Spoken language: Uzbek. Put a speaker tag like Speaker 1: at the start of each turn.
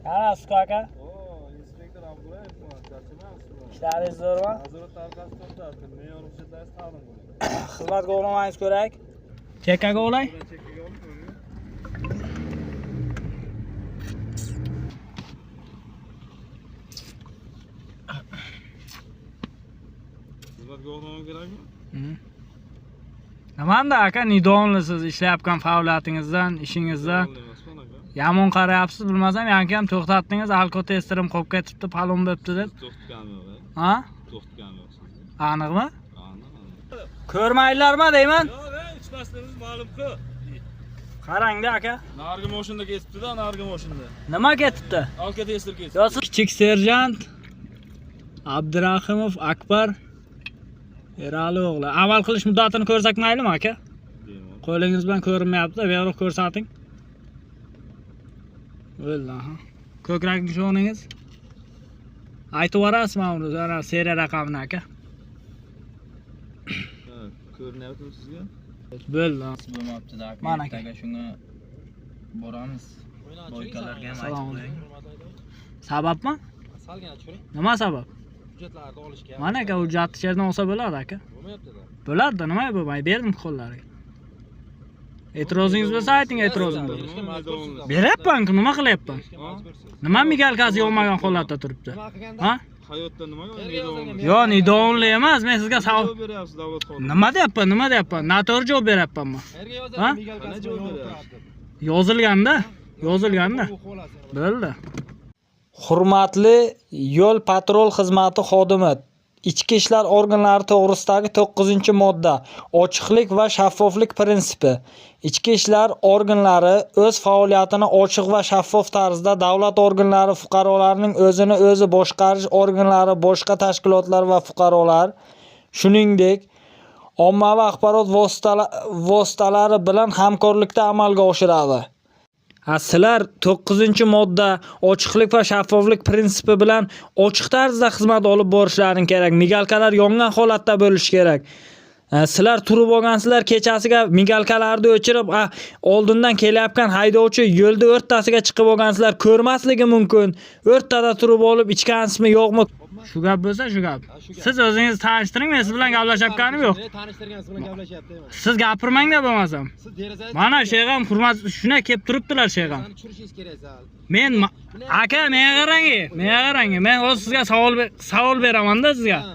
Speaker 1: Qarasiz aka,
Speaker 2: Oo, inspektor Abdullayev, charchamayapsizmi?
Speaker 1: ishlaringiz zo'rmi?
Speaker 2: Nazorat tariqasida to'xtatdim. Me'yor hujjatlaringizni taqdim qiling.
Speaker 1: Xizmat guvohnomangiz ko'rak. Chekkaga olay.
Speaker 2: Chekkaga oling, o'ngga. Xizmat guvohnoma kerakmi?
Speaker 1: Nimanda aka, nidonlisiz ishlayotgan faoliyatingizdan, ishingizdan
Speaker 2: To'g'ri emasmi aka?
Speaker 1: yomon qarayapsiz, bilmasam yangi ham to'xtatdingiz, alkotesterim qolib ketibdi, palon bo'pti deb.
Speaker 2: To'xtatganim yo'q.
Speaker 1: Ha?
Speaker 2: To'xtatganim yo'q sizni.
Speaker 1: Aniqmi?
Speaker 2: Aniq, aniq.
Speaker 1: Ko'rmaydilarmi deyman?
Speaker 2: Yo'q, ichmasligimiz ma'lum-ku.
Speaker 1: Qarangda aka.
Speaker 2: Narigi mashinada ketibdi-da, narigi mashinada.
Speaker 1: Nima ketibdi?
Speaker 2: Alkotester ketibdi.
Speaker 1: Yo'q, kichik serjant Abdurahimov Akbar Erali o'g'li. Amal qilish muddatini ko'rsak maylimi aka?
Speaker 2: Bemalol.
Speaker 1: Qo'lingiz bilan ko'rinmayapti, buyruq ko'rsating. Bo'ldi, aha. Ko'krak nishoningiz. Aytib yuborasiz mana uni, ana seriya raqamini aka.
Speaker 2: Ha, ko'rinyaptimi sizga?
Speaker 1: Bo'ldi.
Speaker 3: Bo'lmabdi-da aka.
Speaker 1: Mana aka.
Speaker 3: Ertaga shunga boramiz. Boykalarga ham aytib
Speaker 1: Assalomu
Speaker 3: qo'ying.
Speaker 1: Sababmi?
Speaker 4: Salgina tushiring.
Speaker 1: Nima sabab?
Speaker 4: Hujjatlarni olishga.
Speaker 1: Mana aka, hujjatni yerdan olsa bo'ladi aka.
Speaker 4: Bo'lmayapti-da.
Speaker 1: Bo'ladi, nima bo'lmaydi? Berdim qo'llariga. E'tirozingiz bo'lsa ayting, e'tirozim bor.
Speaker 4: Berishga majbursiz.
Speaker 1: Beryapman-ku, nima qilyapman?
Speaker 4: Berishga majbursiz.
Speaker 1: Nima migalkasi yonmagan holatda turibdi?
Speaker 4: Nima qilganda?
Speaker 1: Ha?
Speaker 2: Hayotda nimaga
Speaker 4: Yerga
Speaker 2: nedovonlik?
Speaker 4: yozilgan.
Speaker 1: Yo, nidovonli emas, men sizga savol
Speaker 2: Javob beryapsiz davlat xodimi.
Speaker 1: Nima deyapman, nima deyapman? Noto'g'ri javob beryapmanmi?
Speaker 4: Qayerga
Speaker 1: Ha?
Speaker 4: yozadi? Migalkasi
Speaker 2: Qanday javob
Speaker 4: yonib
Speaker 2: beryapsiz?
Speaker 4: turardi.
Speaker 1: Yozilganda, yozilganda.
Speaker 4: O'qib olasiz.
Speaker 1: Bo'ldi. Hurmatli yo'l patrul xizmati xodimi, Ichki ishlar organlari to'g'risidagi 9-modda ochiqlik va shaffoflik prinsipi. Ichki ishlar organlari o'z faoliyatini ochiq va shaffof tarzda davlat organlari, fuqarolarning o'zini o'zi boshqarish organlari, boshqa tashkilotlar va fuqarolar, shuningdek, ommaviy axborot vositalari bilan hamkorlikda amalga oshiradi. Ha, sizlar 9-modda ochiqlik va shaffoflik prinsipi bilan ochiq tarzda xizmat olib borishlaring kerak. Migalkalar yongan holatda bo'lishi kerak. Ha, sizlar turib olgansizlar kechasiga migalkalarni o'chirib, oldindan kelayotgan haydovchi yo'lda o'rtasiga chiqib olgansizlar, ko'rmasligi mumkin. O'rtada turib olib ichgansizmi yo'qmi? Shu gap bo'lsa shu gap.
Speaker 4: Ha, shu gap.
Speaker 1: Siz o'zingiz tanishtiring, men siz bilan gaplashayotganim yo'q.
Speaker 4: Tanishtirgan siz bilan gaplashyapti emas.
Speaker 1: Siz gapirmangda bo'lmasam.
Speaker 4: Siz derazaga
Speaker 1: Mana sheg'am hurmat shuna kelib turibdilar sheg'am.
Speaker 4: Tushirishingiz kerak sal.
Speaker 1: Men aka menga qarang, menga qarang. Men hozir sizga savol beraman-da sizga.
Speaker 4: Ha.